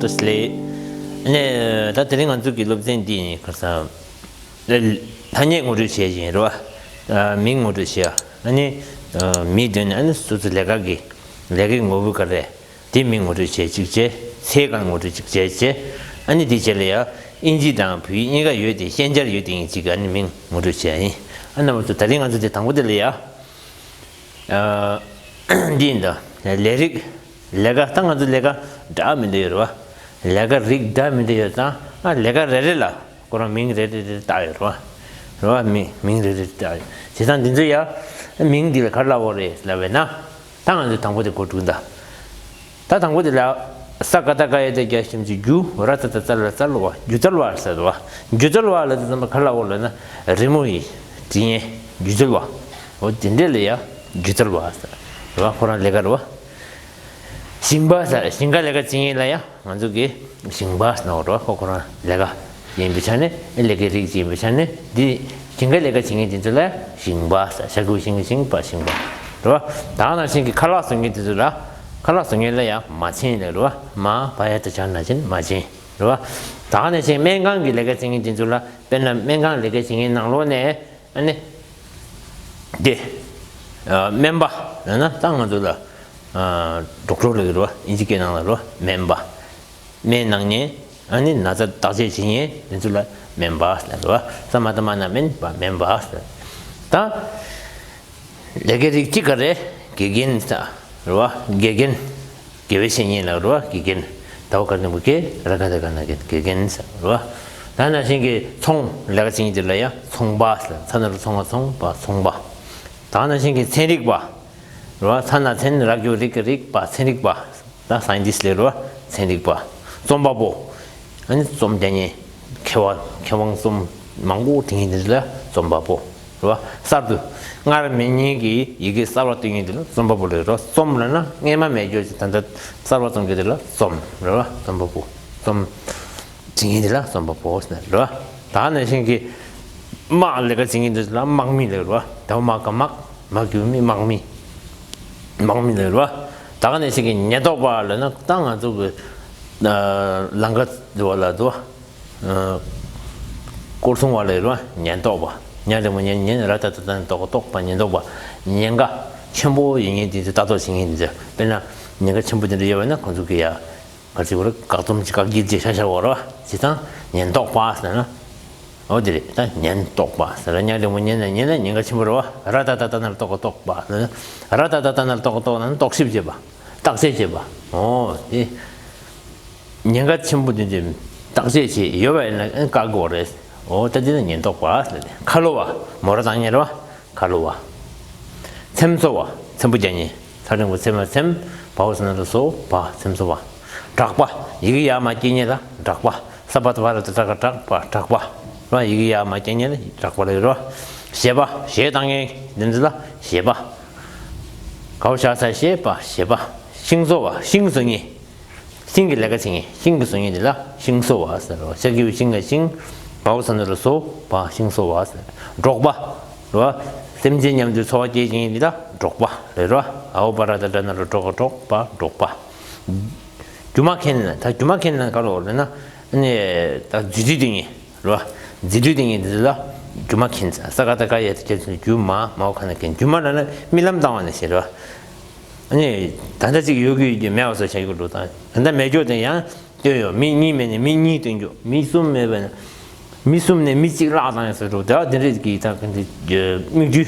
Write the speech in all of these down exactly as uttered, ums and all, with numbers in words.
ཏུ་སླེབས། ཨ་ནི་ད་དེ་རིང་ང་ཚོ་གི་སློབ་ཚན་འདི་ཡིན་ཁར་ས། ཐ་སྙད་ངོ་སྤྲོད་བྱེད་བཞིན་རེད་བ། མིང་ངོ་སྤྲོད་བྱེད། ཨ་ནི་མིའི་དོན་ཨ་ནི་སོ་སོ་ལས་ཀ་གི་ལས་ཀའི་ངོ་བོ་ག་རེ། དེ་མིང་ངོ་སྤྲོད་བྱེད་གཅིག་བྱས། ཚེ་གང་ངོ་སྤྲོད་གཅིག་བྱས་བྱས། ཨ་ནི་དེ་རྗེས་ལ་ཡ་ཨིན་ཇི་དང་བོད་ཡིག་གཉིས་ཀ་ཡོད་དེ་ཤན་སྦྱར་ཡོད་དེ་ཡིན་གཅིག་ཨ་ནི་མིང་ངོ་སྤྲོད་བྱེད་ཡིན། ཨ་ནི་ང་ཚོ་ད་རིང་ང་ཚོ་དེ་དང་པོ་དེ་ལ་ཡ། འདི་ཡིན་ད། ལས་རིགས། ལས་ཀ་ད་ང་ཚོ་ལས་ཀ་འདྲ་མི་འདྲ་ཡོད་རེད་བ། ལས་ཀ་རིགས་འདྲ་མི་འདྲ་ཡོད་ཙང་ཨ་ལས་ཀ་རེ་རེ་ལ་ཁོ་རང་མིང་རེ་རེ་རེ་བཏགས་ཡོད་རེད་བ། རེད་བ་མིང་མིང་རེ་རེ་བཏགས་ཡོད། བྱས་ཙང་འདི་ཚོ་ཡ། མིང་འདི་ལ་ག་རེ་ལབ་དགོས་རེད་ལབ་པས་ན། ད་ང་ཚོ་དང་པོ་དེ་གོ་དྲུག་ད། ད་དང་པོ་དེ་ལ། ས་ཀ་བཏགས་སྐ་ཡ་བཏགས་སྐྱ་ཞབས་ཀྱུ་སྒྱུ་ར་ཏ་བཏགས་རྩ་ལ་རྩལ་བ་སྒྱུ་རྩལ་བ་ཟེར་བ། སྒྱུ་རྩལ་བ་ལ་དེ་ཙམ་པ་ག་རེ་ལབ་དགོས་ལབ་ན། རི་མོ་ཡི་འབྲི་མཁན་སྒྱུ་རྩལ་བ། འོ་དེ་འདྲས་ལ་ཡ་སྒྱུ་རྩལ་བ་ཟེར་བ་ཁོ་རང་ལས་ཀ་རེད་བ། ཞིང་པ་ཟེར་ཞིང་ཁ་ལས་ཀ་བྱེད་མཁན་ལ་ཡ་ང་ཚོ་གི་ཞིང་པ་ཟེར་ནོ་རེད་བ་ཁོ་ཁོ་རང་ལས་ཀ་ཡིན་པའི་ཆ་ནས་ཨེ་ལས་ཀའི་རིགས་ཡིན་པའི་ཆ་ནས་འདི་ཞིང་ཁ་ལས་ཀ་བྱེད་མཁན་དེ་ཚོ་ལ་ཞིང་པ་ཟེར་ཞ་གི་གུ་ཞིང་གི་ཞིང་པ་ཞིང་པ་རེད་བ། ད་ནང་བཞིན་གི་ཁ་ལག་བཟོ་མཁན་དེ་ཚོ་ལ་ཁ་ལག་བཟོ་མཁན་ལ་ཡ་མ་བྱན་ལབ་རེད་བ། མ་བ་ཡ་བཏགས་བྱ་ན་བྱན་མ་བྱན་རེད་བ། ད་ནང་བཞིན་སྨན་ཁང་གི་ལས་ཀ་བྱེད་མཁན་དེ་ཚོ་ལ་དཔེར་ན་སྨན་ཁང་ལས་ཀ་བྱེད་མཁན་ནང་ལོགས་ནས། ཨ་ནི། དེ། སྨན་པ། ཡང་ན་ད་ང་ཚོ་ལ། ཌོག་ཊར་ལབ་ཀྱི་རེད་བ། ཨིན་ཇི་སྐད་ནང་ལ་རེད་བ། སྨན་པ། སྨན་གནང་མཁན། ཨ་ནི་ན་ཚ་བརྟག་དཔྱད་བྱེད་མཁན་དེ་ཚོ་ལ་སྨན་པ་ཟེར་རེད་བ། ས་མ་བཏགས་སྨ་ན་སྨན་པ་སྨན་པ་ཟེར། ད། ལས་ཀའི་རིགས་གཅིག་ག་རེ། དགེ་རྒན་ཟེར། རེད་བ། དགེ་རྒན། དགེ་བའི་བཤེས་གཉེན་ལ་རེད་བ་དགེ་རྒན། ད་བ་ག་ནི་བུ་གེ་ར་ག་ད་ག་ན་གེ་དགེ་རྒན་ཟེར་རེད་བ། ད་ནང་བཞིན་གྱི་ཚོང་ལས་ཀ་བྱེད་མཁན་དེ་ལ་ཡ་ཚོང་པ་ཟེར། ཚ་ན་རུ་ཚོང་ང་ཚོང་པ་ཚོང་པ། ད་ནང་བཞིན་གྱི་ཚན་རིག་པ། རེད་བ། ཚ་ན་ཚན་ར་གུ་རིག་གི་རིག་པ་ཚན་རིག་པ། ད་སའིན་ཊིསི་ཊི་ལབ་རེད་བ། ཚན་རིག་པ། རྩོམ་པ་པོ། ཨ་ནི་རྩོམ་རྒྱག་མཁན། མཁས་པ་མཁས་དབང་རྩོམ་མང་པོ་བྲིས་མཁན་དེ་ཚོ་ལ་རྩོམ་པ་པོ། རེད་བ། གསར་དུ་སྔར་མེད་མཁན་གྱི་ཡི་གེ་གསར་བ་བཏོན་མཁན་དེ་ལ་རྩོམ་པ་པོ་ལབ་རེད་བ། རྩོམ་ལབ་ན་སྔས་མ་མེད་རྒྱུ་ཅིག་ད་ལྟ་གསར་བ་རྩོམ་མཁན་དེ་ལ་རྩོམ་རེད་བ། རྩོམ་པ་པོ། རྩོམ་བྲིས་མཁན་དེ་ལ་རྩོམ་པ་པོ་ཟེར་རེད་བ། ད་ནང་བཞིན་གྱི་དམག་ལས་ཀ་བྱེད་མཁན་དེ་ལ་དམག་མི་ལབ་རེད་བ། ད་དམག་ག་དམག་དམག་གི་མི་དམག་མི། དམག་མི་ལབ་རེད་བ། ད་ག་ནང་བཞིན་གྱི་ཉེན་རྟོག་པ་ལབ་ན་ད་ང་ཚོ་གི་ལམ་ཁ་འདི་བ་ལ་འདུག་བ། སྐོར་སྲུང་བ་ལ་ཡོད་རེད་བ། ཉེན་རྟོག་པ། ཉ་རེ་མོ་ཉེན་ཉེན་ར་ཏ་ཏ་ཏ་རྟོག་རྟོག་པ་ཉེན་རྟོག་པ། ཉེན་ཁ་ཆེན་པོ་ཡིན་མཁན་དེ་ཚོ་ལྟ་རྟོག་བྱེད་མཁན་དེ་ཚོ་དཔེར་ན་ཉེན་ཁ་ཆེན་པོ་དེ་འདྲ་ཡོད་པ་ན་ཁོང་ཚོ་གི་ཡ་ག་ཚོད་བར་བཀག་སྡོམ་གྱི་བཀག་སྐྱིལ་བྱས་ཤ་ཤ་བར་བ་བྱེད་སྟངས་ཉེན་རྟོག་པ་ཟེར་ན། འོ་དེ་རེད་ད་ཉེན་རྟོག་པ་ཟེར་ཉ་རེ་མོ་ཉེན་ན་ཉེན་ན་ཉེན་ཁ་ཆེན་པོ་རེད་བ། ར་ཏ་ཏ་ཏ་ན་རྟོག་རྟོག་པ་ཟེར་ན། ར་ཏ་ཏ་ཏ་ན་རྟོག་རྟོག་ན་རྟོག་ཞིབ་བྱེད་པ། བརྟག་དཔྱད་བྱེད་པ། འོ་དེ། ཉེན་ཁ་ཆེན་པོ་དེ་ཚོ་བརྟག་དཔྱད་བྱེད་ཡོད་པ་ཡིན་ན་བཀག་དགོས་རེད། འོ་ད་དེ་ནི་ཉེན་རྟོག་པ་ཟེར་ཏེ་ཁ་ལོ་བ་མོ་ར་བཏགས་མྱ་རེད་བ། ཁ་ལོ་བ། འཚེམ་བཟོ་བ་འཚེམ་པོ་རྒྱག་མཁན། ཚ་འགྲེང་བུ་ཚེ་མ་འཚེམ། བའོ་ཟ་ན་རོ་བཟོ་བ་འཚེམ་བཟོ་བ། གྲགས་པ་ཡི་གེ་ཡ་མ་སྐྱེ་མཁན་ལ་གྲགས་པ། ས་པ་ད་བ་ར་ཏ་ཏྲ་ག་གྲགས་པ་གྲགས་པ། ར་ཡི་གེ་ཡ་མ་སྐྱེ་མཁན་ལ་གྲགས་པ་ལབ་རོ། གཞས་པ་གཞས་བཏང་མཁན་དེ་ཚོ་ལ་གཞས་པ། གའོ་ཞ་ས་གཞས་པ་གཞས་པ། ཤིང་བཟོ་བ་ཤིང་བཟོ་མཁན། ཤིང་གི་ལས་ཀ་བྱེད་མཁན་ཤིང་གི་བཟོ་མཁན་དེ་ལ་ཤིང་བཟོ་བ་ཟེར་རོ། ཤ་གི་གུ་ཤིང་ག་ཤིང་། བའོ་ཟ་ན་རོ་བཟོ་བ་ཤིང་བཟོ་བ་ཟེར། འབྲོག་པ། རོ། སེམས་ཅན་མཉམ་དུ་འཚོ་བ་སྐྱེལ་མཁན་དེ་ལ་འབྲོག་པ་ལབ་རོ། འའོ་བ་ར་ཏ་ཏྲ་ན་རོ་འབྲོག་ག་འབྲོག་པ་འབྲོག་པ། སྒྱུ་མ་མཁན་ད་སྒྱུ་མ་མཁན་ན་ག་རེ་ལབ་ན་ཨ་ནི་ད་རྫུ་འཕྲུལ་སྟོན་མཁན་རོ། རྫུ་འཕྲུལ་སྟོན་མཁན་དེ་ལ་སྒྱུ་མ་མཁན། ས་ཀ་བཏགས་སྐ་ཡ་བཏགས་སྐྱ་སྒྱུ་མ་མའོ་ཁ་ན་མཁན། སྒྱུ་མ་ལབ་ན་རྨི་ལམ་བཏང་བ་ནས་ཟེར་རོ། ཨ་ནི་ད་ལྟ་ཅིག་ཡོད་ཀྱི་ཡོད་ཀྱི་མེད་པ་བཟོ་བྱ་ཡོད་འགྲོ་དང་། ད་ལྟ་མེད་ཀྱོག་དེ་ཡང་སྟོན་ཡོད། མི་གཉིས་མེད་ནས་མི་གཉིས་སྟོན་རྒྱུ། མི་གསུམ་མེད་པ་ན་མི་གསུམ་ནས་མི་གཅིག་བརླག་བཏང་ཡོད་ཟེར་འགྲོ། ད་དེ་འདྲས་ཀྱི་ད་ག་འདི་སྨིག་རྒྱུ་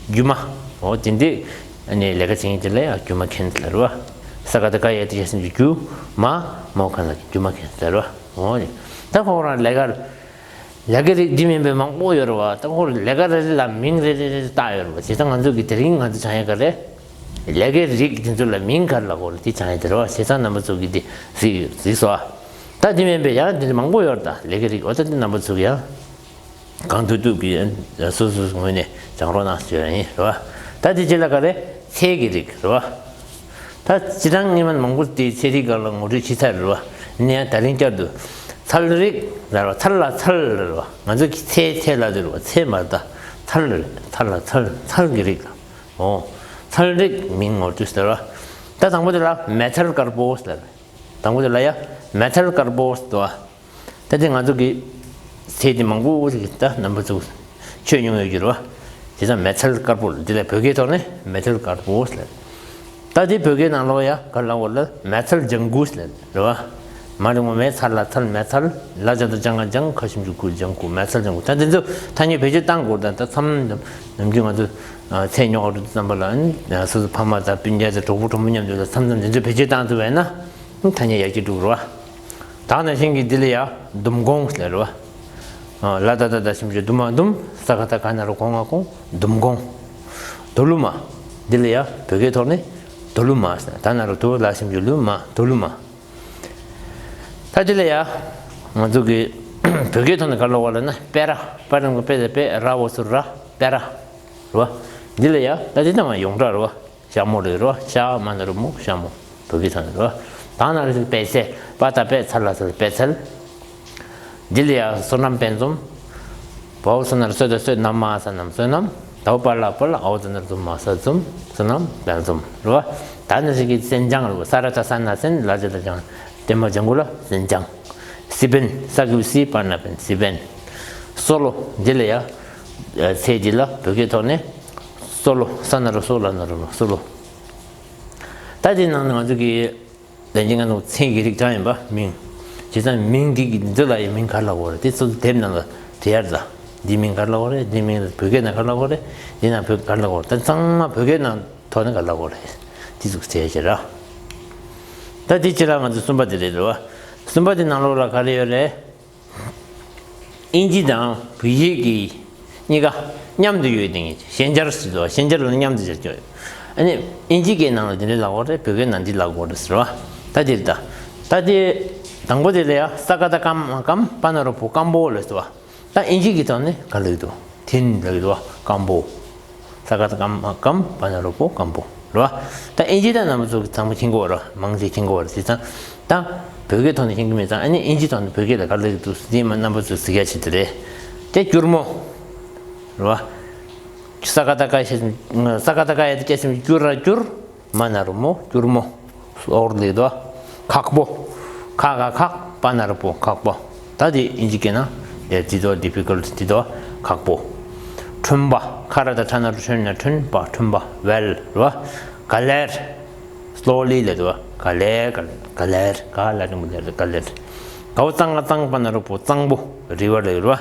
སྒྱུ་མ། འོ་དེ་འདྲས་ཨ་ནི་ལས་ཀ་བྱེད་མཁན་དེ་ལ་ཡང་སྒྱུ་མ་མཁན་ཟེར་བ། ས་ཀ་བཏགས་སྐ་ཡ་བཏགས་སྐྱ་སྒྱུ་མ་མའོ་ཁ་ན་སྒྱུ་མ་མཁན་ཟེར་བ། འོ་ནི་ད་ཁོ་རང་ལས་ཀ་ལས་ཀའི་རིགས་འདི་མིན་པའི་མང་པོ་ཡོད་རེད་བ། ད་ཁོ་ལས་ཀ་རེ་རེ་ལ་མིང་རེ་རེ་རེ་བཏགས་ཡོད་རེད་བ། བྱས་ཙང་ང་ཚོ་གི་དེ་རིང་ང་ཚོ་སྦྱང་ཡ་ག་རེ། ལས་ཀའི་རིགས་འདི་ཚོ་ལ་མིང་ག་རེ་ལབ་དགོས་རེད་དེ་སྦྱང་ཡ་དེ་རེད་བ། བྱས་ཙང་རྣམ་པ་ཚོ་གིས་འདི་གཟིགས་གཟིགས་སོ་ཨ། ད་འདི་མིན་པའི་ཡང་འདི་མང་པོ་ཡོད་རེད། ད་ལས་ཀའི་རིགས་འོ་ད་འདི་རྣམ་པ་ཚོ་གིས་ཡང་གང་ཐུབ་ཐུབ་ཀྱིས་སོ་སོ་སོ་ངོས་ནས་སྦྱང་རོགས་གནང་ཞུ་ཡ་ཡིན་རེད་བ། ད་འདི་རྗེས་ལ་ག་རེ། ཚལ་གྱི་རིགས་རེད་བ། ད་སྤྱིར་བཏང་སྔོན་མ་མང་པོ་དེ་ཚལ་རིགས་སྒང་ལ་ངོ་སྤྲོད་བྱས་ཚར་རེད་བ། ཡིན་ན་ཡང་ད་རིང་བསྐྱར་དུ། ཚལ་རིགས་ལབ་རེད་བ། ཚལ་ལ་ཚལ་རེད་བ། ང་ཚོ་གིས་ཚལ་ཚལ་ལབ་དུས་རེད་བ། ཚལ་མ་རེད་ད། ཚལ་རེད། ཚལ་ལ་ཚལ། ཚལ་གྱི་རིགས་ལ། འོ། ཚལ་རིགས་མིང་ངོ་སྤྲོད་ཟེར་བ། ད་དང་པོ་དེ་ལ་མེ་ཚལ་དཀར་པོ་ཟེར་བ། དང་པོ་དེ་ལ་ཡ་མེ་ཐལ་དཀར་པོ་ཟེར་བ། ད་དེ་ང་ཚོ་གི་ཚེ་འདི་མང་པོ་ཞིག་ད་རྣམ་པ་ཚོ་མཆོད་མྱོང་ཡོད་ཀྱི་རེད་བ། དེ་ཚང་མེ་ཐལ་དཀར་པོ་ལ་འདི་ལ་བོད་སྐད་ཐོག་ནས་མེ་ཐལ་དཀར་པོ་ཟེར། ད་དེ་བོད་སྐད་ནང་ལོགས་ཡ་ག་ལ་འོ་ལ་མེ་ཚལ་ལྗང་གུ་ཟེར་རེད་བ། མ་རིང་བ་མེ་ཚལ་ལ་ཚལ་མེ་ཚལ་ལ་ཇ་དང་ལྗང་ང་ལྗང་ཁ་ཞིམ་གྱི་གུ་ལྗང་གུ་མེ་ཚལ་ལྗང་གུ། ད་འདི་ཚོ་ཐ་སྙད་བེད་སྤྱོད་བཏང་དགོས། ད་ད་མཚམས་ནམ་རྒྱུན་ང་ཚོ་ཚེ་ཉོག་རུ་བསམ་པ་ལ་སོ་སོ་ཕ་མ་དང་སྤུན་ཀྱག་དང་གྲོགས་པོ་གྲོགས་མོ་མཉམ་དུ་ལ་མཚམས་མཚམས་འདི་ཚོ་བེད་སྤྱོད་བཏང་ཐུབ་པས་ན་ཐ་སྙད་ཡར་རྒྱས་འགྲོ་གི་རེད་བ། ད་ནང་བཞིན་གྱི་འདི་ལ་ཡ་ཟླུམ་སྒོང་ཟེར་རེད་བ། ལ་ད་ད་ད་ཞིམ་གྱི་ཟླུམ་མ་ཟླུམ། ས་ག་ད་ག་ན་རོ་གོ་ང་སྒོང་། ཟླུམ་སྒོང་། དོ་ལུ་མ། འདི་ལ་ཡ་བོད་སྐད་ཐོག་ནས་དོ་ལུ་མ་ཟེར། ད་ན་རོ་དོ་ལ་ཞིམ་གྱི་ལུ་མ་དོ་ལུ་མ། ད་འདི་ལ་ཡ་ང་ཚོ་གི་བོད་སྐད་ཐོག་ནས་ག་ལ་བ་ལ་ན་སྤེ་ར། པ་རང་གི་པེ་ད་པེ་ར་འོ་སུ་ར་སྤེ་ར་རེད་བ། འདི་ལ་ཡ་ད་འདི་ད་མ་ཡོངས་གྲགས་རེད་བ། ཤ་མོ་རེད་རོ། ཤ་མ་ན་རོ་མོ་ཤ་མོ། བོད་སྐད་ཐོག་ནས་རོ། ད་ན་རོ་ཞིག་པད་ཚལ། པ་ད་པད་ཚལ་ལ་ཚལ་པད་ཚལ། འདི་ལ་ཡ་བསོད་ནམས་དཔལ་འཛོམས། བའོ་བསོད་ན་རོ་བསོད་ད་བསོད། ན་མ་ས་ནམ་བསོད་ནམས། དའོ་པ་ལ་པ་ལ། འའོ་ད་ན་རོ་འཛོམས་མ་ས་འཛོམས། བསོད་ནམས་དཔལ་འཛོམས་རོ། ད་ནི་ཞིག་གི་སེན་ལྗང་རོ། ས་ར་ད་ས་ན་སེན། ལ་ཇ་ད་ལྗང་། ཏེ་མ་ལྗང་གུ་ལ་སེན་ལྗང་། སི་པན། ས་གི་སི་པ་ན་པན། སི་པན། སོ་ལོ། འདི་ལ་ཡ་ཚེ་འདི་ལ་བོད་སྐད་ཐོག་ནས་སོ་ལོ། ས་ན་རོ་སོ་ལ་ན་རོ་ལོ་སོ་ལོ། ད་དེ་ནང་ནས་ང་ཚོ་གི་ལན་གྱི་ང་ཚོ་ཚན་གྱི་རིགས་གྲངས་ཡིན་པ་མིང་། བྱས་ཙང་མིང་འདི་གི་འདི་ལ་ཡི་མིང་ག་རེ་ལབ་དགོས་རེད། དེ་ཚོ་དེབ་ནང་ལ་དེ་ཡར་ལ། འདི་མིང་ག་རེ་ལབ་དགོས་རེད། འདི་མིང་བོད་སྐད་ནང་ག་རེ་ལབ་དགོས་རེད། འདི་ནང་བོད་ག་རེ་ལབ་དགོས་རེད། ད་ཚང་མ་བོད་སྐད་ནང་ཐོག་ནས་ག་རེ་ལབ་དགོས་རེད། དེ་ཚོ་དེ་ཡར་ལ། ད་དེ་ཕྱི་ལ་ང་ཚོ་གསུམ་པ་དེ་རེད་རེད་བ། གསུམ་པ་དེ་ནང་ལོགས་ལ་ག་རེ་ཡོད་རེད། ཨིན་ཇི་དང་བོད་ཡིག་གི་གཉིས་ཀ་མཉམ་དུ་ཡོད་དེ། ཞན་ཆར་ཟེར་དུས་ཞན་ཆར་ལ་མཉམ་དུ་སྦྱར་གྱི་ཡོད། ཨ་ནི་ཨིན་ཇི་སྐད་ནང་ལ་དེ་འདྲ་ལབ་དགོས་རེད། བོད་སྐད་ནང་འདི་ལབ་དགོས་རེད་ཟེར་བ། ད་དེ་རེད་ད། ད་དེ་དང་པོ་དེ་ལ་ཡ་ས་ག་ད་སྐམ་སྐམ། པ་ན་རོ་པོ་སྐམ་པོ་ལབ་ཟེར་བ། ད་ཨིན་ཇི་གི་ཐོག་ནས་ག་ལབ་འདུག་ཐིན་ལབ་འདུག་སྐམ་པོ། ས་ག་ད་སྐམ་སྐམ། པ་ན་རོ་པོ་སྐམ་པོ་རེད་བ། ད་ཨིན་ཇི་ད་རྣམ་པ་ཚོ་ཚང་མ་མཁྱེན་གྱི་ཡོད་རེད། མང་ཆེ་མཁྱེན་གྱི་ཡོད་རེད། བྱས་ཙང་ད་བོད་སྐད་ཐོག་ནས་མཁྱེན་གྱི་མེད་ཙང་། ཨ་ནི་ཨིན་ཇི་ཐོག་ནས་བོད་སྐད་ལ་ག་རེ་ལབ་འདུག་ཟེར་དེ་མ་རྣམ་པ་ཚོས་གཟིགས་ཡ་ཆེད་དུ་རེད། དེ་སྐྱུར་མོ་རེད་བ། ས་ག་ད་སྐ་ཡ་ས་ག་ད་སྐ་ཡ་དེ་སྐྱ་སེམས་སྐྱུ་ར་སྐྱུར། མ་ན་རོ་མོ་སྐྱུར་མོ། ཨོ་རུ་ལེགས་དོ། ཁག་པོ། ཁ་ག་ཁག་པ་ན་རོ་པོ་ཁག་པོ། ད་དེ་ཨིན་ཇི་སྐད་ན་དེ་དེ་དོ་ཌི་ཕི་ཀལ་ཊི་དེ་དོ་ཁག་པོ། ཁྲོན་པ། ཁ་ར་ད་ཁྲ་ན་རོ་ཁྲོན་ན་ཁྲོན་པ། ཁྲོན་པ། ཝེལ་རེད་བ། ག་ལེར། སི་ལོ་ལི་ལབ་དོ། ག་ལེར་ག་ལེར་ག་ལེར། ག་ལ་འགྲེང་བུ་ལེར། ག་ལེར། གའོ་གཙང་ང་གཙང་། པ་ན་རོ་པོ་གཙང་པོ། རི་ཝར་ལབ་རེད་བ།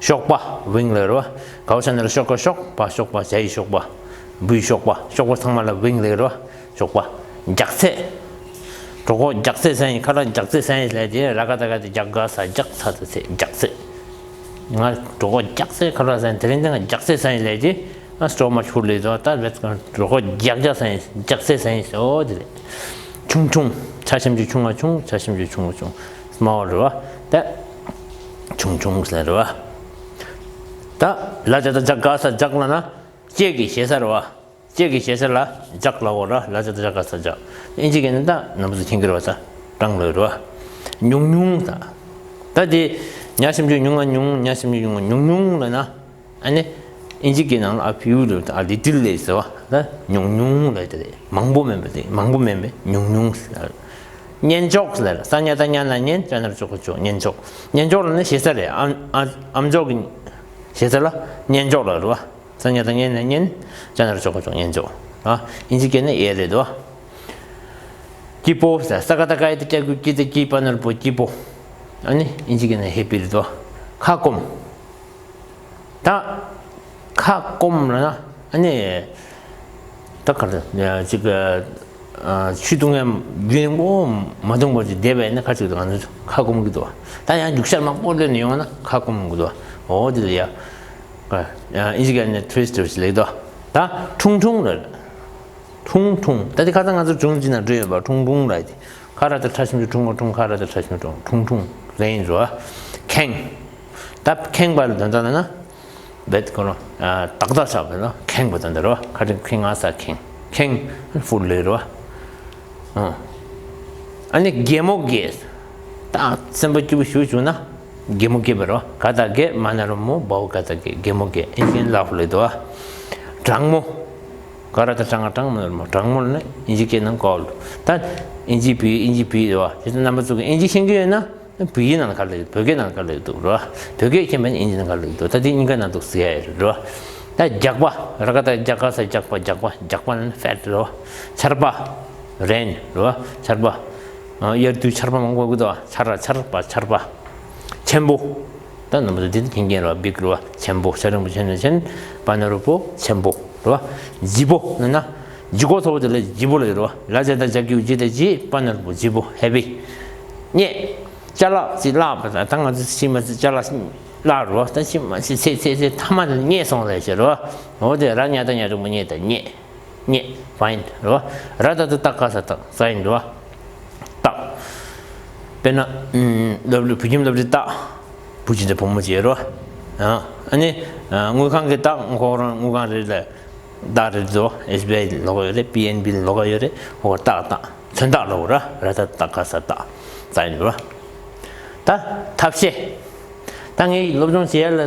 གཤོག་པ། ཝིང་ལབ་རེད་བ། གའོ་ཤ་ན་རོ་གཤོ་ག་གཤོག་པ། གཤོག་པ། ཇ་ཡི་གཤོག་པ། བུའི་གཤོག་པ། གཤོག་པ་ཚང་མ་ལ་ཝིང་ལབ་རེད་བ། གཤོག་པ། ལྗགས་ཚད། གྲོད་ཁོག་ལྗགས་ཚད་ཟ་ཡིན། ཁ་ལག་ལྗགས་ཚད་ཟ་ཡིན་ལབ་དེ། ར་ག་ད་ག་དེ་ལྗགས་ག་ས་ལྗགས་ཚ་ད་ཚད་ལྗགས་ཚད། ང་གྲོད་ཁོག་ལྗགས་ཚད་ཁ་ལག་ཟ་ཡིན། དེ་རིང་དེ་ང་ལྗགས་ཚད་ཟ་ཡིན་ལབ་དེ། ང་སི་ཊོ་མ་ཆི་ཧུར་ལེ་དོ། ད་བེད་གྲོད་ཁོག་ལྗགས་ལྗགས་ཟ་ཡིན། ལྗགས་ཚད་ཟ་ཡིན་ཟེར། འོ་དེ་རེད། ཆུང་ཆུང་། ཆ་ཞབས་ཀྱུ་ཆུང་ང་ཆུང་། ཆ་ཞབས་ཀྱུ་ཆུང་ང་ཆུང་། སི་མོལ་རེད་བ། ད་ཆུང་ཆུང་ཟེར་རེད་བ། ད་ལ་ཇ་ད་ལྗགས་ག་ས་ལྗགས་ལབ་ན་ལྕེ་གི་ཞེ་ས་རེད་བ། ལྕེ་གི་ཞེ་ས་ལ་ལྗགས་ལབ་དགོས་ར། ལ་ཇ་ད་ལྗགས་ག་ས་ལྗགས། ཨིན་ཇི་སྐད་ནི་ད་རྣམ་པ་ཚོ་མཁྱེན་གྱི་རེད་བ། ད་ཊང་ལབ་རེད་བ། ཉུང་ཉུང་ད། ད་དེ་ཉ་ཞབས་ཀྱུ་ཉུང་ང་ཉུང་། ཉ་ཞབས་ཀྱུ་ཉུང་ང་ཉུང་ཉུང་ལབ་ན། ཨ་ནི་ཨིན་ཇི་སྐད་ནང་ལ་ཨ་ཕིའུ་ལབ་ད། ཨ་ལི་ཊལ་ལབ་ཟེར་བ། ད་ཉུང་ཉུང་ལབ་དེ་རེད། མང་པོ་མིན་པ་དེ། མང་པོ་མིན་པའི་ཉུང་ཉུང་ཟེར། གཉེན་ལྕོག་ཟེར། ས་ཉ་ད་ཉ་ན་གཉེན། ཅ་ན་རོ་ཅོ་ག་ལྕོག་གཉེན་ལྕོག་གཉེན་ལྕོག་ལབ་ན་ཞེ་ས་རེད། ཨམ་ཨ་ཨམ་ཅོག་གི་ཞེ་ས་ལ་གཉེན་ལྕོག་ལབ་རེད་བ། ས་ཉ་ད་ཉ་ན་གཉེན། ཅ་ན་རོ་ཅོ་ག་ལྕོག་གཉེན་ལྕོག་ཨ་ཨིན་ཇི་སྐད་ནི་ཨེ་རེད་དོ། སྐྱིད་པོ་ཟེར། ས་ག་ད་སྐ་ཡ་ད་སྐྱ་གི་གུ་སྐྱིད། ད་སྐྱིད་པ་ན་རོ་པོ་སྐྱིད་པོ། ཨ་ནི་ཨིན་ཇི་སྐད་ནི་ཧེ་པི་རེད་དོ། ཁ་སྐོམ། ད་ཁ་སྐོམ་ལབ་ན་ཨ་ནི་ད་ག་རེ་ཅིག་ཆུ་འཐུང་ཡ་རྒྱུན་མང་པོ་མ་འཐུང་བར་ཅིག་བསྡད་པ་ཡིན་ན་ཁ་ཅིག་ང་ཚོ་ཁ་སྐོམ་གྱི་འདུག་ད་ཡང་རྒྱུག་ཤར་མང་པོ་སླེབས་ནས་ཡོང་ན་ཁ་སྐོམ་གྱི་འདུག་འོ་དེ་ལ་ཡ། ཨིན་ཇི་སྐད་ནས་ཊུ་ཝི་སི་ཊར་ལབ་ཀྱི་འདུག་ད་ཁྲུང་ཁྲུང་ལབ། ཁྲུང་ཁྲུང་། ད་དེ་ཁ་སང་ང་ཚོ་སྒྲུང་ཅིག་ནང་བྲིས་ཡོད་པ། ཁྲུང་ཁྲུང་ལབ་དེ། ཁ་ར་ད་ཁྲ་ཞབས་ཀྱུ་ཁྲུང་ང་ཁྲུང་། ཁ་ར་ད་ཁྲ་ཞབས་ཀྱུ་ཁྲུང་། ཁྲུང་ཁྲུང་ལབ་ཡིན་རོ། ཁེངས། ད་ཁེངས་པ་ལ་དོན་དག་ལ་ན། བེད་ཁོ་རང་ཏག་ཏག་ཆགས་པ་ལ་ཁེངས་པ་དོན་དག་རོ། ཁ་ཅིག་ཁེངས་ང་ས་ཁེངས། ཁེངས་ཧྥུ་ལེ་རོ། ཨ་ནི་གད་མོ་བགད། ད་སེམས་པ་སྐྱིད་པོ་ཞུ་བྱུང་ན་གད་མོ་བགད་པ་རོ། ག་ད་གད། མ་ན་རོ་མོ། བའོ་ག་ད་གད། གད་མོ་བགད། ཨིན་ཇི་ལབ་ལེ་དོ། གྲང་མོ། ཀ་ར་ཏ་ཀྲ་ང་ཀྲང་མོ་ལ་མོ། ཀྲང་མོ་ལ་ནི་ཨིན་ཇི་སྐད་ནང་ཀོལ་ཌ། ད་ཨིན་ཇི་བོད་ཡིག་ཨིན་ཇི་བོད་ཡིག་རེད་བ། དེ་ཚོ་རྣམ་པ་ཚོ་གི་ཨིན་ཇི་ཤེས་ཀྱི་ཡོད་ན། བོད་ཡིག་ནང་ལ་ག་རེ་ལབ་ཀྱི་འདུག་བོད་སྐད་ནང་ལ་ག་རེ་ལབ་ཀྱི་འདུག་རེད་བ། བོད་སྐད་མཁྱེན་པ་ནི་ཨིན་ཇི་ནང་ག་རེ་ལབ་ཀྱི་འདུག་ད་དེ་གཉིས་ཀ་ནང་འདུག་ཟེར་ཡ་ཡོད་རེད་བ། ད་རྒྱགས་པ། ར་ག་ཏ་རྒྱ་ག་ས་རྒྱགས་པ། རྒྱགས་པ། རྒྱགས་པ་ནི་ཕེཊ་རེད་བ། ཆར་པ། རེན་རེད་བ། ཆར་པ། ཨ། དབྱར་དུས་ཆར་པ་མང་པོ་ཡོད་ཀྱི་འདུག་བ། ཆར་ར་ཆར་པ་ཆར་པ། ཆེན་པོ། ད་རྣམ་པ་ཚོ་འདི་ནི་མཁྱེན་མཁྱེན་རེད་བ། བིག་རེད་བ། ཆེན་པོ། ཆ་འགྲེང་བུ་ཆེ་ན་ཆེན། པ་ན་རོ་པོ། ཆེན་པོ་རེད་བ། ལྗིད་པོ་ལབ་ན། ལྗིད་ཁོག་ཚ་པོ་དེ་ལ་ལྗིད་པོ་ལབ་ཀྱི་རེད་བ། ལ་ཇ་ད་ཇ་གི་གུ་ལྗི་ད་ལྗིད། པ་ན་རོ་པོ་ལྗིད་པོ། ཧེ་བི། རྙེད། ཅ་ལག་ཅིག་བརླག་པ་དང་། ད་ང་ཚོ་ཕྱི་མ་ཅ་ལག་བརླག་རེད་བ། ད་ཕྱི་མ་ཅིག་ཚེ་ཚེ་ཚེ་མཐའ་མ་དེ་རྙེད་སོང་ལབ་ཀྱི་རེད་བ། འོ་དེ་ར་ཉ་ད་ཉ་འགྲེང་བུ་རྙེད་ད་རྙེད། རྙེད། ཕའིན་ཌ་རེད་བ། ར་ད་ད་ཏ་ག་ས་ཏག་སའིན་རེད་བ། ཏག་དཔེར་ན། ཨུམ། སློབ་གྲྭ། བོད་ཁྱིམ་སློབ་གྲྭའི་ཏག་བུ་གཅིག་དང་བུ་མོ་གཅིག་རེད་བ། ཨ། ཨ་ནི། ཨ། དངུལ་ཁང་གི་ཏག་ཁོ་རང་དངུལ་ཁང་རེད་ལ། ཏག་རེད་དོ། ཨེས་བི་ཨའི་ལོགས་ཀ་ཡོད་རེད། པི་ཨེན་བི་ལོགས་ཀ་ཡོད་རེད། ཁོ་ཏག་ཏག་མཚོན་རྟགས་ལབ་ར། ར་ད་ཏ་ག་ས་ཏག་སའིན་རེད་བ། ད་ཐབས་ཤེས། ད་ངས་སློབ་སྦྱོང་བྱེད་ཡ་ལ།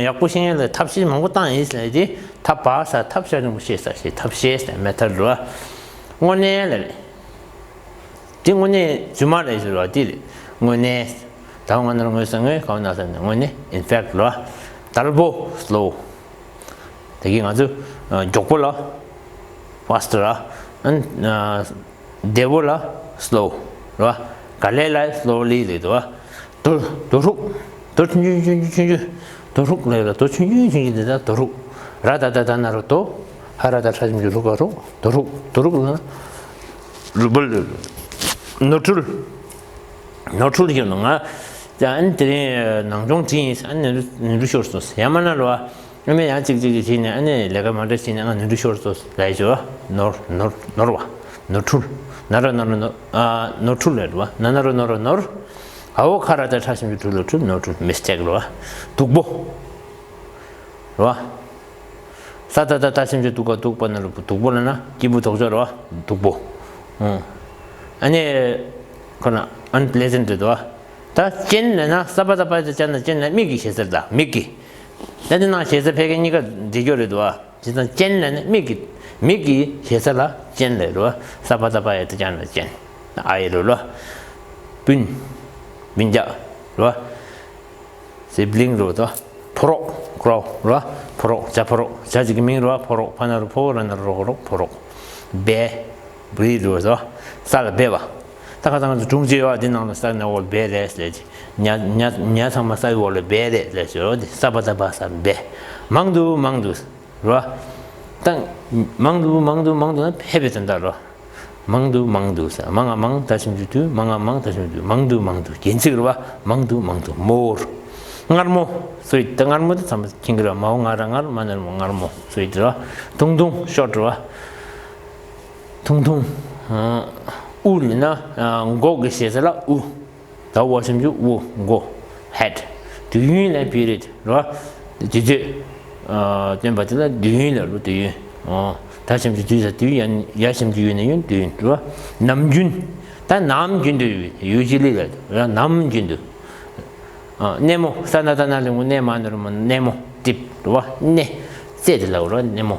ཡག་པོ་ཤེས་ཡ་ལ་ཐབས་ཤེས་མང་པོ་བཏང་ཡིན་ཟེར་ཏེ། ཐ་བ་ས་ཐབས། ཤ་འགྲེང་བུ་ཤེས་ས་ཤེས། ཐབས་ཤེས་ཟེར། མེ་ཐོཌ་རེད་བ། དངོས་གནས་ལ་རེད། དེ་དངོས་གནས་རྫུན་མ་རེད་ཟེར་བ་དེ་རེད། དངོས་གནས། ད་ང་ནར་དངོས་ས་དངོས། ག་བ་ན་ས་ན། དངོས་གནས། ཨིན་ཕེག་ཊ་རེད་བ། དལ་པོ། སི་ལོ། དེ་གིས་ང་ཚོ། ཨ། མགྱོགས་པོ་ལ། ཕཱ་སི་ཊ་ར། ཨ། བདེ་པོ་ལ། སི་ལོ་རེད་བ། ག་ལེ་ལ་སི་ལོ་ལི་ལབ་འདུག་བ། དོ། དོ་ཧྲུག་དོ་ཆུང་ཆུང་ཆུང་ཆུང་། དོ་ཧྲུག་ལབ་ལ། དོ་ཆུང་ཆུང་ཆུང་ཆུང་དེ་ད་དོ་ཧྲུག་ར་ད་ད་ད་ན་རོ་དོ། ཧ་ར་ད་ཧྲ་ཞབས་ཀྱུ་རུ་ག་ཧྲུག་དོ་ཧྲུག་དོ་ཧྲུག་ལབ་ན། རུ་བུལ། ནོར་འཁྲུལ། ནོར་འཁྲུལ་ཡོད་ནོ་ང་། ཨ་ནི་དེ་རིང་ནང་སྦྱོང་བྲིས་ཡིན། ཨ་ནི་ནོར་འཁྲུལ་ཤོར་སོང་། ཡ་མ་ན་རོ་བ། ཨ་ནི་ཡང་གཅིག་གཅིག་གཅིག་བྱས་ནས། ཨ་ནི་ལས་ཀ་མ་འདྲ་བྱས་ནས། ཨ། ནོར་འཁྲུལ་ཤོར་སོང་ལབ་ཡ་ཅིག་ཡོད་བ། ནོར། ནོར། ནོར་བ། ནོར་འཁྲུལ། ན་རོ་ན་རོ་ནོ། ཨ། ནོར་འཁྲུལ་ལབ་རེད་བ། ན་ན་རོ་ནོ་རོ་ནོར། འ་འོག་ཁ་ར་ཏ་ཧྲ་ཞབས་ཀྱུ་འཁྲུལ་ལ་འཁྲུལ། ནོར་འཁྲུལ། མིས་ཊེག་རེད་བ། སྡུག་པོ་རེད་བ། ས་ད་ད་ཏ་ཞབས་ཀྱུ་སྡུ་ག་སྡུག་པ་ན་རོ་པོ། སྡུག་པོ་ལབ་ན་སྐྱིད་པོ་ལྡོག་ཕྱོགས་རེད་བ། སྡུག་པོ། ཨང་། ཨ་ནི། ཁོ་ན་ཨན་པི་ལེ་ཟེན་ཊི་རེད་བ། ད་ཅན་ལབ་ན། ས་པ་ད་པ་ཡ་ཏ་ཅན་ན། ཅན་ལབ་ན་མིག་གི་ཞེ་ས་རེད། ད་མིག་གི། ད་དེ་ནང་ཞེ་ས་ཕལ་སྐད་གཉིས་ཀ་འབྲེལ་རྒྱུ་རེད་བ། བྱས་ཙང་ཅན་ལབ་ན་མིག་གི། མིག་གི་ཞེ་ས་ལ་ཅན་ལབ་རེད་བ། ས་པ་ད་པ་ཡ་ཏ་ཅན་ལ་ཅན། ཨའི་རེད་བ། སྤུན། སྤུན་ཀྱག་རེད་བ། སི་བི་ལིང་རེད་བ། ཕོ་རོག་ཀྲོ་རེད་བ། ཕོ་རོག་ཇ། ཕོ་རོག་ཇ་ཅིག་གི་མིང་རེད་བ། ཕོ་རོག་ཕ་ན་རོ་ཕོ། ར་ན་རོ་རོ་ག་རོག་ཕོ་རོག་སྦས། བི་རི་རེད་བ། ས་ལ་སྦས་པ། ད་ཁ་སང་ང་ཚོ་སྒྲུང་བརྗོད་པ་འདི་ནང་ལ་ས་ནི་འོག་ལ་སྦས་རེད་ཟེར་གྱི། ཉ་ཉ་ཉ་ཚང་མ་སའི་འོག་ལ་སྦས་རེད་ཟེར་གྱི་ཡོད་དེ། ས་པ་ད་པ་ས་སྦས། མང་དུ་མང་དུ་རེད་བ། ད་མང་དུ་མང་དུ་མང་དུ་ན་ཕལ་པའི་དོན་དག་རེད་བ། མང་དུ་མང་དུ་ས། མང་ང་མང་། ད་ཞབས་ཀྱུ་དུ། མང་ང་མང་། ད་ཞབས་ཀྱུ་དུ། མང་དུ་མང་དུ། རྒྱན་ཚིག་རེད་བ། མང་དུ་མང་དུ། མོར། མངར་མོ། སུའིཊ། ད་མངར་མོ་དེ་ཚང་མ་མཁྱེན་གྱི་རེད་བ། མ་འོག་ང་ར་མངར། མ་ན་རོ་མོ། མངར་མོ། སུའིཊ་རེད་བ། ཐུང་ཐུང་། ཤོརཊ་རེད་བ། ཐུང་ཐུང་། ཨ། དབུ་ལབ་ན། ཨ། མགོ་གི་ཞེ་ས་ལ་དབུ། ད་འོག་ཞབས་ཀྱུ་དབུ། མགོ། ཧེཌ། དུས་ཡུན་ལ་པི་རི་ཡོཌ་རེད་བ། དུས་ཚོད། ཨ། སྟོན་པ་དེ་ལ་དུས་ཡུན་ལ་རེད་བ། དུས་ཡུན། ཨ། ད་ཞབས་ཀྱུ་དུས་ས་དུས། ཡ། ཡ་ཞབས་ཀྱུ་ཡུ་ན་ཡུན། དུས་ཡུན་རེད་བ། ནམ་རྒྱུན། ད་ནམ་རྒྱུན་དུ། ཡུ་ཇུ་ལི་ལ་རེད་བ། ནམ་རྒྱུན་དུ། ཨ། སྣེ་མོ། ས་ན་ད་ན་ལ་མོ། སྣེ། མ་ན་རོ་མོ། སྣེ་མོ། ཊིབ་རེད་བ། སྣེ། རྩེ་དེ་ལ་རེད་བ། སྣེ་མོ།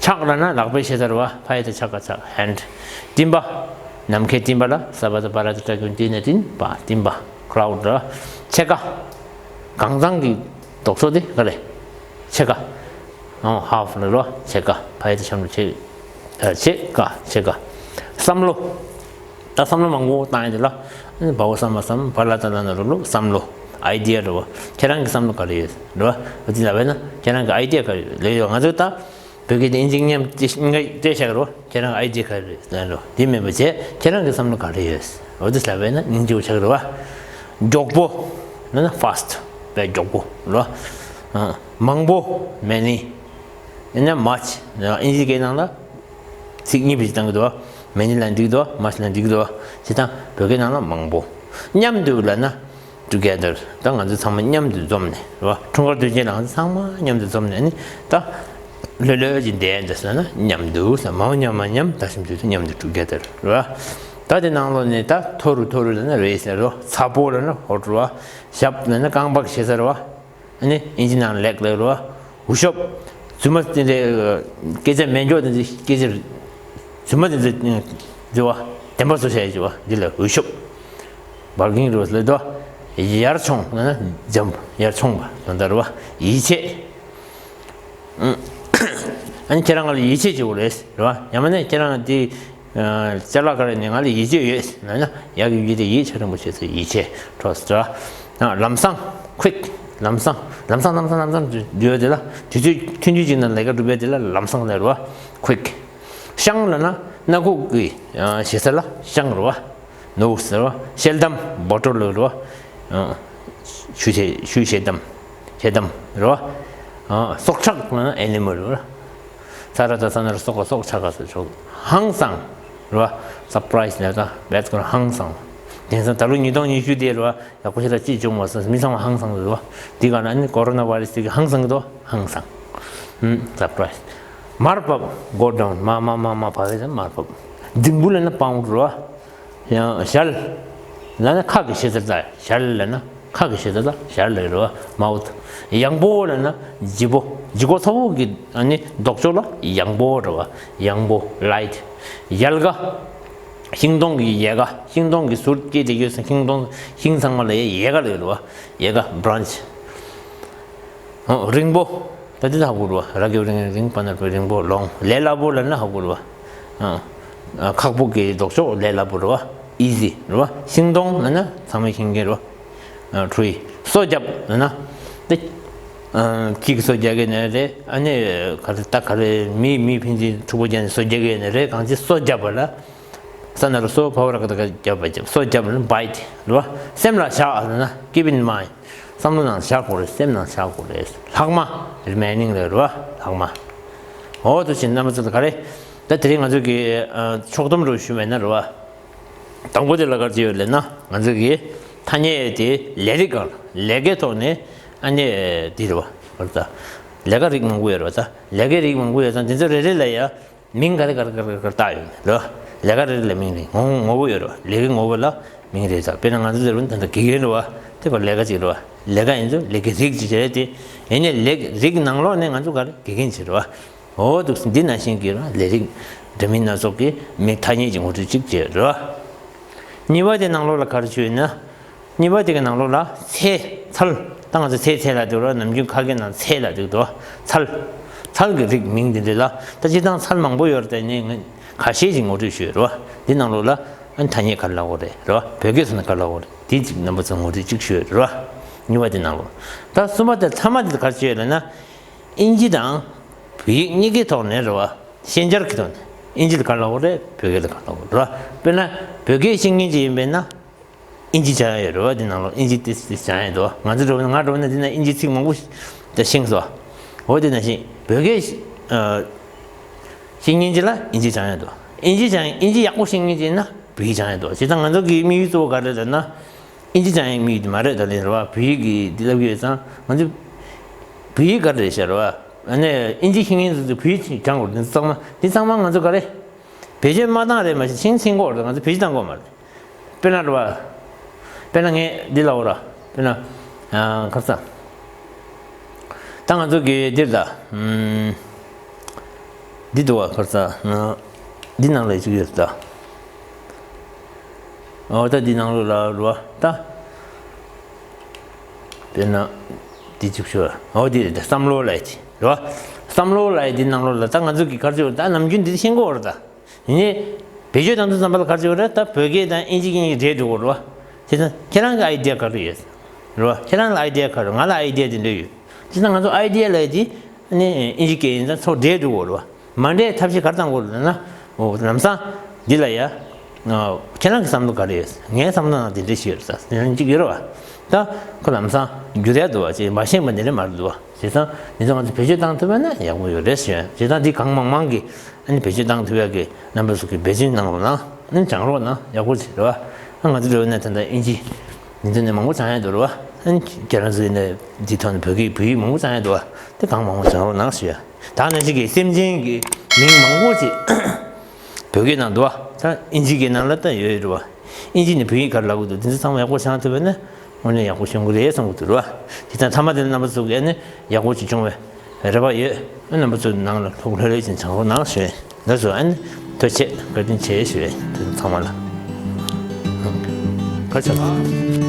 ཕྱག་ལབ་ན་ལག་པའི་ཞེ་ས་རེད་བ། ཕ་ཡ་ཏ་ཕྱ་ག་ཕྱག་ཧེནཌ། སྤྲིན་པ། ནམ་མཁའི་སྤྲིན་པ་ལ། ས་པ་ད་པ་ར་ཏ་ཏྲ་གུ་ཏི་ན་སྤྲིན་པ། སྤྲིན་པ། ཀླའུཌ་རེད་བ། ཕྱེད་ཀ། གང་ཚང་གི་དོག་སོ་དེ་ག་རེ། ཕྱེད་ཀ། ཨོ། ཧཱཕ་ལ་རེད་བ། ཕྱེད་ཀ། ཕ་ཡ་ཏ་ཤམ་ལ་ཕྱེད། ཨ། ཕྱེད་ཀ། ཕྱེད་ཀ། བསམ་བློ། ད་བསམ་བློ་མང་པོ་བཏང་ཡ་དེ་ལ། བ་འོག་ས་མ་བསམ། བ་ལ་ཏ་ལ་ན་རོ་བློ། བསམ་བློ། ཨའི་ཌི་ཡ་རེད་བ། ཁྱེད་རང་གི་བསམ་བློ་ག་རེ་ཡོད་རེད་བ། འོ་དེ་ལབ་པས་ན་ཁྱེད་རང་གི་ཨའི་ཌི་ཡ་ག་རེ་ཡོད་ལབ་ཡོད། ང་ཚོ་ད་བོད་སྐད་དེ་ཨིན་ཇི་མཉམ་དེ་ང་སྤྲད་བཞག་རོ། ཁྱེད་རང་ཨའི་ཌི་ཡ་ག་རེ་ལབ་རོ། དེ་མིན་པ་བྱས། ཁྱེད་རང་གི་བསམ་བློ་ག་རེ་ཡོད། འོ་དེ་ལབ་པས་ན་སྙིང་རྗེ་པོ་ཆགས་རེད་བ། མགྱོགས་པོ་ལབ་ན་ཕཱ་སི་ཊི། དཔེ་མགྱོགས་པོ་རེད་བ། ཨ། མང་པོ། མེ་ནི། ཡིན་ན་མ་ཆི། ཨིན་ཇི་སྐད་ནང་ལ་ཚིག་གཉིས་པ་ཞིག་བཏང་གི་འདུག་བ། མེ་ནི་ལབ་འགྲིག་འདུག་བ། མ་ཆི་ལབ་འགྲིག་འདུག་བ། བྱས་ཙང་བོད་སྐད་ནང་ལ་མང་པོ། མཉམ་དུ་ལབ་ན། ཊུ་གེ་དར། ད་ང་ཚོ་ཚང་མ་མཉམ་དུ་འཛོམས་ནས་རེད་བ། འཁྲུངས་སྐར་དུས་ཆེན་ལ་ང་ཚོ་ཚང་མ་མཉམ་དུ་འཛོམས་ནས་ནི་ད་ལྷོད་ལྷོད་ཀྱིས་བསྡད་འདུག་ཟེར་ན་མཉམ་དུ་ཟེར། མ་འོག་མཉམ་མ་མཉམ། ད་ཞབས་ཀྱུ་དུ། མཉམ་དུ། ཊུ་གེ་དར་རེད་བ། ད་དེ་ནང་ལོགས་ནས་ད་མཐོ་རུ། མཐོ་རུ་ལབ་ན་རེ་ཟེར་རོ། ཚ་པོ་ལབ་ན་ཧོཊ་རེད་བ། ཞབས་ལབ་ན་རྐང་པ་གི་ཞེ་ས་རེད་བ། ཨ་ནི་ཨིན་ཇི་ནང་ལེག་ལབ་རེད་བ། འུ་ཤོབ། རྫུན་མ་དེ་འདྲའི་སྐད་ཆ་མེད་མགྱོགས་དེ་འདྲའི་སྐད་ཆ་རྫུན་མ་དེ་འདྲའི་འདྲི་བ་བདེན་པ་བཟོ་བྱས་ཀྱི་བ་འདི་ལ་འོས་ཤོབ། བར་གིང་རོ་ལ་དོ། ཡར་མཆོང་ན་ན་འཇམ་ཡར་མཆོང་བ་ད་ལྟ་རེད་བ་ཡིད་ཆེས། ཨ་ནི་ཁྱེད་རང་ང་ལ་ཡིད་ཆེས་བྱེད་དགོས་རེད་རེད་བ། ཡང་མིན་ན་ཁྱེད་རང་དེ་ཅ་ལག་ག་རེ་ནས་ང་ལ་ཡིད་ཆེས་ཡོད་ན་ན་ཡག་གི་ཡིད་དེ་ཡིད་ཆེས་རིན་པོ་ཆེ་ཚོ་ཡིད་ཆེས་འཕྲོག་ཟེར་བ། ལམ་སང་ཁུའིག་ལམ་སང་ལམ་སང་ལམ་སང་ལམ་སང་འདུས་དེ་ལ་དུས་ཚོད་ཐུང་ཐུང་ཅིག་ནང་ལས་ཀ་སྒྲུབ་ཡ་དེ་ལ་ལམ་སང་ལབ་རེད་བ། ཁུའིག་ཤང་ལབ་ན་སྣ་ཁུག་གི་ཞེ་ས་ལ་ཤང་རེད་བ། ནོག་ཟེར་བ། ཤེལ་དམ་བོ་ཊོལ་ལབ་རེད་བ། ཆུ་ཤེལ་ཆུ་ཤེལ་དམ་ཤེལ་དམ་རེད་བ། སྲོག་ཆགས་ལབ་ན་ཨེ་ནི་མལ་རེད་བ། ས་ར་ད་ས་ན་ར་སྲོག་ག་སྲོག་ཆགས་ག་ཟེར་ཆོག་ཧང་སང་རེད་བ། སར་པ་རའི་སི་ལབ་ད་བེད་ཀོ་ཧང་སང་། དེང་སང་ད་ལོ་ཉིས་སྟོང་ཉི་ཤུ་དེ་རེད་བ། ཡག་པོ་ཞེ་དྲག་ཅིག་བྱུང་བ་སོང་མི་ཚང་མ་ཧང་སང་རེད་བ། དེ་ག་ན་ནི་ཀོ་རོ་ན་བྷ་རེ་སི་དེ་གི་ཧང་སང་གི་དོ་ཧང་སང་། ཨུམ་སར་པ་རའི་སི། མར་བབས་གོ་ཌའུན་མ་མ་མ་མ་བབས་ཡ་མར་བབས། རྫིང་བུ་ལབ་ན་པའུན་རེད་བ། ཡང་ཞལ་ལབ་ན་ཁ་གི་ཞེ་ས་ད་ཞལ་ལབ་ན་ཁ་གི་ཞེ་ས་ད་ཞལ་ལབ་རེད་བ་མའུ་ཐི། ཡང་པོ་ལབ་ན་ལྗིད་པོ་ལྗིད་ཁོག་ཚ་པོ་གི་ཨ་ནི་ལྡོག་ཕྱོགས་ལ་ཡང་པོ་རེད་བ་ཡང་པོ་ལའི་ཊི། ཡལ་ག་ཤིང་སྡོང་གི་ཡལ་ག་ཤིང་སྡོང་གི་ཟུར་སྐྱེས་དེ་ཡོད་ས་ཤིང་སྡོང་ཤིང་ཚང་མ་ལ་ཡལ་ག་ལབ་རེད་བ་ཡལ་ག་བྷ་རན་ཆི། ཨོ་རིང་པོ། ད་འདི་ད་ཧ་གོ་རུ་བ་ར་གི་རིང་རིང་པ་ན་རུ་རིང་པོ་ལོང་ལས་སླ་པོ་ལབ་ན་ཧ་གོ་རུ་བ། ཨ་ཁག་པོ་གི་ལྡོག་ཕྱོགས་ལས་སླ་པོ་རུ་བ་ཨི་ཟི་རུ་བ་ཤིང་སྡོང་ལབ་ན་ཚང་མས་ཤེས་མཁན་རུ་བ། ཁྲུ་ཡི་སོ་རྒྱབ་ལབ་ན། ཏེ། ཁྱི་གི་སོ་རྒྱག་གི་ནི་རེད་ཨ་ནི་ག་རེ་ད་ག་རེ་མི་མི་ཕན་ཚུན་ཕྲུ་གུ་རྒྱག་ནི་སོ་རྒྱག་གི་ནི་རེད་གང་ཅི་སོ་རྒྱབ་པ་ལ། ས་ན་རུ་སོ་ཕ་བ་ར་ག་ད་ག་རྒྱབ་པ་རྒྱབ་སོ་རྒྱབ་ལ་བྷའི་ཊི་རུ་བ་སེམས་ལ་བཞག་ཨ་ན་keep in mind བསམ་བློ་ནང་བཞག་དགོས་རེད་སེམས་ནང་བཞག་དགོས་རེད་ལྷག་མ་རི་མེ་ནིང་ལ་རུ་བ་ལྷག་མ། འོ་དུ་ཕྱིན་རྣམ་པ་ཚོ་ལ་ག་རེ། ད་དེ་རིང་ང་ཚོ་གི་ཕྱོགས་བསྡོམས་རུ་ཞུ་བས་ན་རུ་བ། དང་པོ་དེ་ལ་ག་རེ་ཡོད་ལབ་ན་ང་ཚོ་གི་ཐ་སྙད་དེ་ལས་རིགས་གང་ལས་ཀའི་ཐོག་ནས་ཨ་ནི་འདི་རུ་བ་ག་རེ་ད་ལས་ཀ་རིགས་མང་པོ་ཡོད་རུ་བ་ད་ལས་ཀའི་རིགས་མང་པོ་ཡོད་ཙང་འདི་ཚོ་རེ་རེ་ལ་ཡ། མིང་ག་རེ་ག་རེ་ག་རེ་ག་རེ་བཏགས་ཡོད་ལོ། ལས་ཀ་རེ་ལ་མིང་རེད་ངོ་ངོ་བོ་ཡོད་རེད་བ། ལས་ཀའི་ངོ་བོ་ལ་མིང་རེད་ཟེར་དཔེར་ན་ང་ཚོ་ཟེར་བ་ད་ལྟ་དགེ་རྒན་རེད་བ། དེ་བར་ལས་ཀ་ཅིག་རེད་བ། ལས་ཀ་ཡིན་ཚུལ་ལས་ཀའི་རིགས་ཅིག་བྱས་ཏེ། ཡིན་ནའི་ལས་རིགས་ནང་ལོགས་ནས་ང་ཚོ་ག་རེ་དགེ་རྒན་ཅིག་རེད་བ། འོ་འདུག་འདི་ནང་བཞིན་གྱི་ལས་རིགས་འདྲ་མིན་སྣ་ཚོགས་ཀྱི་མིང་ཐ་སྙད་ཀྱི་ངོ་སྤྲོད་ཅིག་བྱས་རེད་བ། གཉིས་པ་དེ་ནང་ལོགས་ལ་ག་རེ་བྱུང་ཡོད་ན། གཉིས་པ་དེ་གི་ནང་ལོགས་ལ་ཚལ། ཚལ། ད་ང་ཚོ་ཚལ་ཚལ་ལབ་འདུག་རོ། ནམ་རྒྱུན་ཁ་སྐད་ནང་ཚལ་ལབ་འདུག་དོ། ཚལ། ཚལ་གྱི་རིགས་མིང་འདི་འདྲ་ལ་ད་སྤྱིར་བཏང་ཚལ་མང་པོ་ཡོད་རེད་དེ་ནས་ངས་ཁ་ཤས་ཤིག་ངོ་སྤྲོད་ཞུས་རོ། འདི་ནང་ལོགས་ལ་ཨ་ནི་ཐ་སྙད་ག་རེ་ལབ་དགོས་རེད་རོ། བོད་སྐད་ཐོག་ནས་ག་རེ་ལབ་དགོས་རེད་དེ་ཅིག་རྣམ་པ་ཚོ་ངོ་སྤྲོད་ཅིག་ཞུས་རོ། གཉིས་པ་དེ་ནང་ལོགས། ད་གསུམ་པ་དེ་མཐའ་མ་དེ་ག་རེ་བྱས་ཡོད་ལབ་ན། ཨིན་ཇི་དང་བོད་ཡིག་གཉིས་ཀའི་ཐོག་ནས་རེད་བ། ཤན་སྦྱར་གྱི་ཐོག་ནས་ཨིན་ཇི་ལ་ག་རེ་ལབ་དགོས་རེད་བོད་སྐད་ལ་ག་རེ་ལབ་དགོས་རེད་བ། དཔེར་ན་བོད་སྐད་ཤེས་མཁན་ཅིག་ཡིན་པས་ན། ཨིན་ཇི་སྦྱང་ཡ་ཡོད་རེད་བ། འདི་ནང་ལོགས་ཨིན་ཇི་ཏིས་ཏིས་སྦྱང་ཡ་འདུག་ང་ཚོ་འགྲོ་བ་ན་ང་འགྲོ་བ་ན་འདི་ན་ཨིན་ཇི་ཚིག་མང་པོ་ཞིག་ཤེས་སོང་། འོ་དེ་ནང་བཞིན་བོད་སྐད་ཤེས་མཁན་ཅིག་ལ་ཨིན་ཇི་སྦྱང་ཡ་འདུག་ཨིན་ཇི་སྦྱང་ཨིན་ཇི་ཡག་པོ་ཤེས་མཁན་ཅིག་ཡིན་ན་བོད་ཡིག་སྦྱང་ཡ་འདུག་བྱས་ཙང་ང་ཚོ་གི་དམིགས་ཡུལ་གཙོ་བོ་ག་རེ་རེད་ཟེར་ན། ཨིན་ཇི་སྦྱང་ཡ་དམིགས་ཡུལ་དེ་མ་རེད་ད་ལན་རེད་བ། བོད་ཡིག་གི་འདི་ལབ་ཀྱི་ཡོད་ཙང་ང་ཚོ་བོད་ཡིག་ག་རེ་རེད་ཤག་རེད་བ། ཨ་ནི་ཨིན་ཇི་ཤེས་མཁན་ཚོ་ཚོ་བོད་ཡིག་སྦྱང་དགོས་རེད། འདི་ཚང་མ་འདི་ཚང་མ་ང་ཚོ་ག་རེ། བེད་སྤྱོད་མ་བཏང་རེད་མ་གཞི་ཤིང་ཚིག་མགོ་རེད། ང་ཚོ་བེད་སྤྱོད་བཏང་དགོས་མ་རེད། དཔེར་ན་རེད་བ། དཔེར་ན་ངས་འདི་ལབ་འོ་ར། དཔེར་ན། ཨ་ཁ་ས། ད་ང་ཚོ་གི་འདིར་ད། ཨམ། འདི་འདུག་བ་ཁ་ས། ན། འདི་ནང་ལ་ཅིག་ཡོད་ད། འོ་ད་འདི་ནང་ལོགས་ལ་རེད་བ་ད། དཔེར་ན། འདི་ཅིག་ཤོད། འོ་འདི་རེད་ད་བསམ་བློ་ལབ་ཡ་དེ་རེད་བ། བསམ་བློ་ལབ་ཡ་འདི་ནང་ལོགས་ལ་ད་ང་ཚོ་གི་ག་རེ་ཟེར་ད་ནམ་རྒྱུན་འདི་ཤེས་དགོས་རེད་ད། ཡིན་ནའི། བེད་སྤྱོད་བཏང་དུས་ཙམ་པ་ལ་ག་རེ་བྱེད་དགོས་རེད། ད་བོད་སྐད་དང་ཨིན་ཇི་སྐད་གཉིས་འདྲེས་འགྲོ་དགོས་རེད་བ། བྱས་ཙང་ཁྱེད་རང་གི་ཨའི་ཌི་ཡ་ག་རེ་ཡོད། རེད་བ། ཁྱེད་རང་ལ་ཨའི་ཌི་ཡ་ག་རེ་ཡོད། ང་ལ་ཨའི་ཌི་ཡ་དེ་འདྲ་ཡོད། བྱས་ཙང་ང་ཚོ་ཨའི་ཌི་ཡ་ལབ་ཡ་དེ་ནི་ཨིན་ཇི་སྐད་ཡིན་ཙང་ཚུར་འདྲེས་འགྲོ་དགོས་རེད་བ། མ་འདྲེས་ཐབས་ཤེས་ག་རེ་བཏང་དགོས་རེད་ལབ་ན། འོ་ལམ་སང་འདི་ལ་ཡ། ཁྱེད་རང་གི་བསམ་བློ་ག་རེ་ཡོད། ངའི་བསམ་བློ་ནང་དེ་འདྲ་ཞིག་ཡོད་རེད་ས་ཡང་གཅིག་ཡོད་རེད་བ། ད་ཁོ་ལམ་སང་འགྱུར་ཡ་འདུག་བ་ཅེས་མ་ཤེས་པ་འདི་འདྲ་མ་རེད་འདུག་བ། བྱས་ཙང་འདི་ཚོ་ང་ཚོ་བེད་སྤྱོད་བཏང་ཐུབ་པ་ན་ཡག་པོ་ཡོད་རེད་ཞུ་ཡ། བྱས་ཙང་འདི་གང་མང་མང་གི་ཨ་ནི་བེད་སྤྱོད་བཏང་ཐུབ་ཡ་གི་རྣམ་པ་ཚོ་གི་བེད་སྤྱོད་གནང་རོགས་གནང་། ཨ་ནི་སྦྱང་རོགས་གནང་ཡག་པོ་བྱེད་རེད་བ། ཨ་ང་ཚོ་འགྲོ་བ་ན་ད་ལྟ་ཨིན་ཇི་འདི་ཚོ་ནས་མང་པོ་སྦྱང་ཡ་འདུག་རེད་བ། ཨ་ནི་ཁྱེད་རང་ཚོ་ཡིན་ན་འདི་ཐོག་ནས་བོད་སྐད་བོད་ཡིག་མང་པོ་སྦྱང་ཡ་འདུག་བ། དེ་གང་མང་པོ་སྦྱང་རོགས་གནང་ཞུ་ཡ། ད་ནང་བཞིན་གྱི་སེམས་ཅན་གྱི་མིང་མང་པོ་ཅིག་བོད་སྐད་ནང་འདུག་བ། ད་ཨིན་ཇི་གི་ནང་ལ་ད་ཡོད་རེད་བ། ཨིན་ཇི་ནས་བོད་ཡིག་ག་རེ་ལབ་དགོས་འདུག་འདི་ཚོ་ཚང་མ་ཡག་པོ་སྦྱང་ཐུབ་པ་ན་དངོས་གནས་ཡག་པོ་བྱུང་གི་རེད་བསམ་གི་འདུག་རེད་བ། དེ་ད་མཐའ་མ་དེ་རྣམ་པ་ཚོ་གིས་ནི་ཡག་པོ་ཅིག་བྱུང་བས་ རེ་བ་ཡོད། ཨ་རྣམ་པ་ཚོ་ནང་ལ་ལྷུག་ལྷོད་ལྷོད་ཅིག་བྱང་རོགས་གནང་ཞུ། ལགས་སོ། ཨ་ནི་ཐུགས་རྗེ་ཆེ། བཀའ་དྲིན་ཆེ་ཞུ། ཚང་མ་ལ་བཀའ་དྲིན་ཆེ།